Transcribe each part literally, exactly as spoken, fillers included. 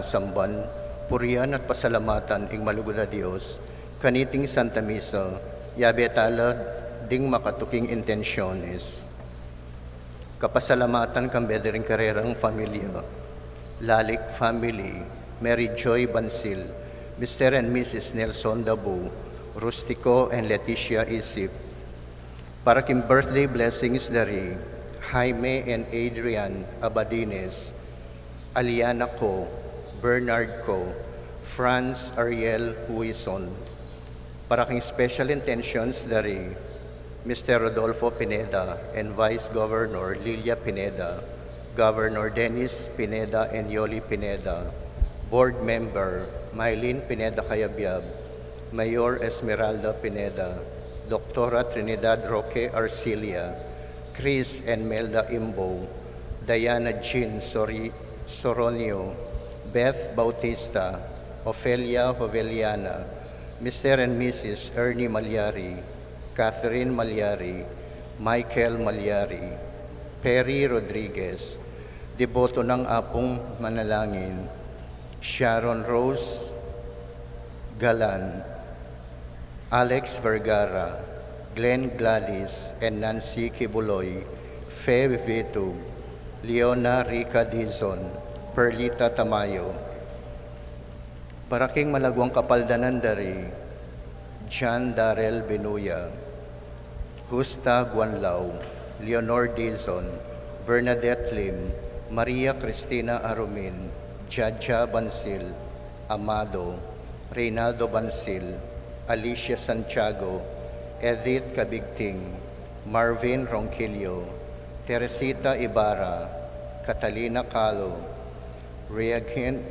Samban, purian at pasalamatan ing malugud a Dios, kaniting Santa Misa, yabe tala ding makatuking intensyones. Kapasalamatan kambe da ring karerang familia, Lalic family, Mary Joy Bansil, Mister and Missus Nelson Dabu, Rustico and Leticia Isip. Para king birthday blessings da ri Jaime and Adrian Abadines, Aliana Co, Bernard Co, Franz Ariel Huison. Para king special intentions da ri Mister Rodolfo Pineda and Vice Governor Lilia Pineda, Governor Dennis Pineda and Yoli Pineda, Board Member Mylene Pineda Cayabyab, Mayor Esmeralda Pineda, Doctora Trinidad Roque Arcilia, Chris and Melda Imbo, Diana Jean Sori-, Soronio, Beth Bautista, Ofelia Hoveliana, Mister and Missus Ernie Malyari, Catherine Malyari, Michael Malyari, Perry Rodriguez, deboto nang Apung Manalangin, Sharon Rose Galan, Alex Vergara, Glenn Gladys and Nancy Kibuloy, Fe Vitug, Leona Rica Dizon, Perlita Tamayo. Para king malaguang kapaldanan da ri John Darrell Binuya, Justa Guanlao, Leonor Dizon, Bernadette Lim, Maria Cristina Arumin, Jaja Bansil, Amado, Reynaldo Bansil, Alicia Santiago, Edith Cabigting, Marvin Ronquillo, Teresita Ibarra, Catalina Calo, Reagan,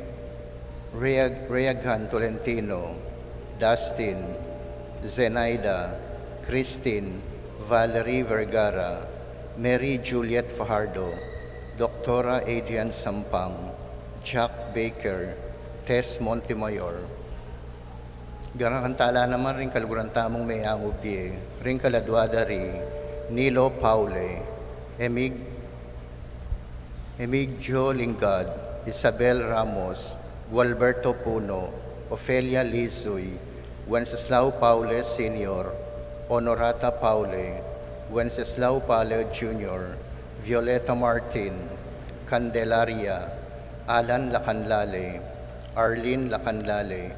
Reag-, Reagan Tolentino, Dustin, Zenaida, Christine, Valerie Vergara, Mary Juliet Fajardo, Doctora Adrian Sampang, Jack Baker, Tess Montemayor. Ganakan tala naman ring kaluguran tamung meangu bie, ring kaladua da ri Nilo Paule, Emig-, Emigdio Lingad, Isabel Ramos, Gualberto Puno, Ofelia Lizuy, Wenceslao Paule Senior, Honorata Paule, Wenceslao Paule Junior, Violeta Martin, Candelaria, Alan Lacanlale, Arlene Lacanlale,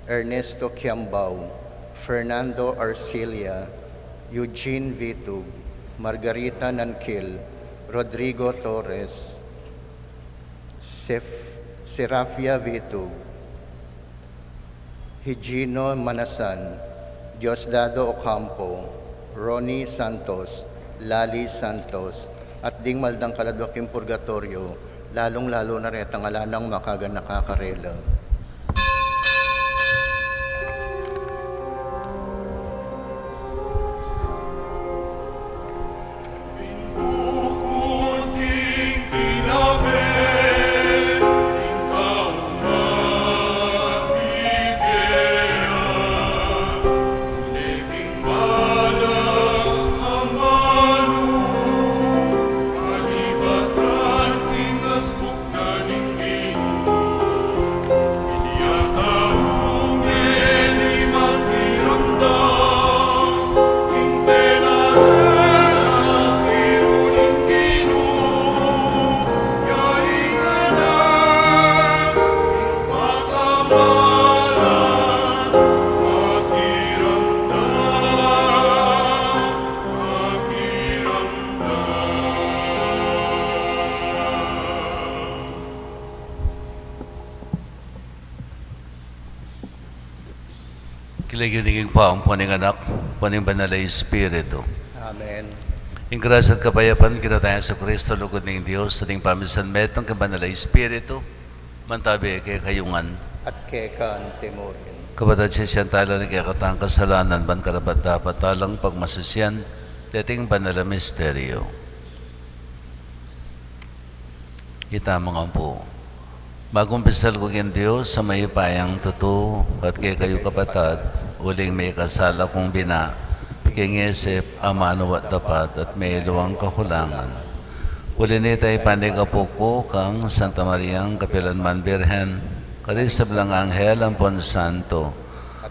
Ernesto Kiambao, Fernando Arcilia, Eugene Vitug, Margarita Nankil, Rodrigo Torres, Sef-, Serafia Vitug, Higino Manasan, Diosdado Ocampo, Ronnie Santos, Lali Santos, at ding maldang kaladua king purgatoryo, lalung-lalu na retang ala nang makaganaka karela. King lagyu ning Ibpa, ampo ning Anak, ampo ning Banal a Espiritu. Amen. Ing grasya at kapayapan king Ginu tang Jesucristo, lugud ning Dios, at ing pamisanmetung king Banal a Espiritu, mantabi kekayu ngan. At keka antimurin. Kapatad, sisian tala ring kekatang kasalanan, ban karapat-dapat talang pagmasisian deting banal a misteryo. Ita mu ngan pu. Magkumpisal ku king Dios a mayupayang tutu, at kekayu kapatad, uling mikasala kung bina, king isip, amanu at dapat, at meluang kakulangan. Uli nita, ipanyawad ku kang Santa Mariang kapilanman Birhen, Karing sablang anghel ampon santo,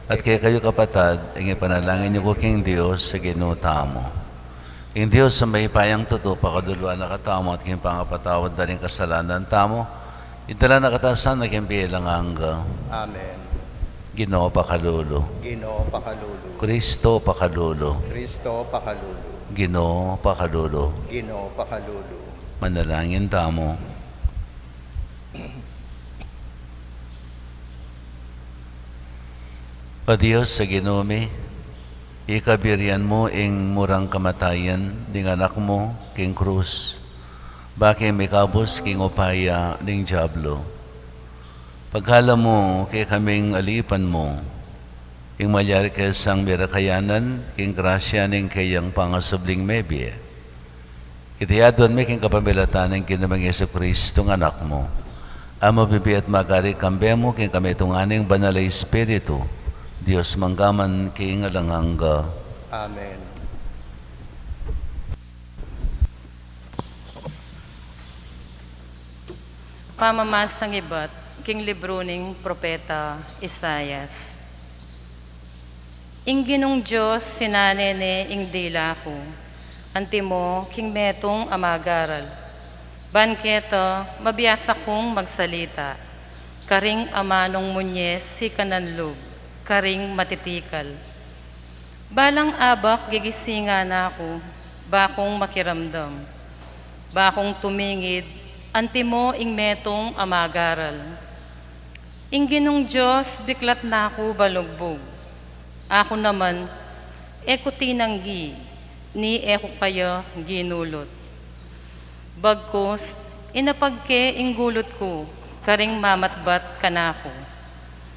at kekayu kapatad, ing ipanalangin yu ku king Dios a Ginu tamu. Ing Dios a mayupayang tutu, pakalulu na katamu at king pangapatawad da ring kasalanan tamu, idala na katamu sana king bie alang angga. Amen. Ginu, pakalulu. Ginu, pakalulu. Kristo, pakalulu. Kristo, pakalulu. Ginu, pakalulu. Ginu, pakalulu. Manalangin tamu. O Dios a Ginu mi, ikabirian mu ing murang kamatayan ning Anak mu king krus, ba king mikabus king upaya ning Diablo. Pagkalub mu kekaming alipan mu, ing malyari kesang mirakayanan king grasya ning keyang pangasubling mebie. Iti aduan mi king kapamilatan ning Ginu ming Jesucristo, ing Anak mu, a mabibie at magari kambe mu king kamitungan ning Banal a Espiritu, Dios mangga man king alang angga. Amen. Pamamasang ibat king libru ning propeta Isaias. Ing Ginung Dios sinane ne ing dila ku, antimo king metung a magaral. Ban keta mabiasa kung magsalita karing amanung munyes sikanan lub, karing matitikal. Balang abak gigisingan na ku, ba kung makiramdam. Ba kung tumingid, antimo ing metung a magaral. Ing Ginung Dios biklat na ku balugbug. Aku naman, e ku tinanggi, ni e ku kaya ginulut. Bagkus, inapag ke ing gulut ku, karing mamatbat kanaku.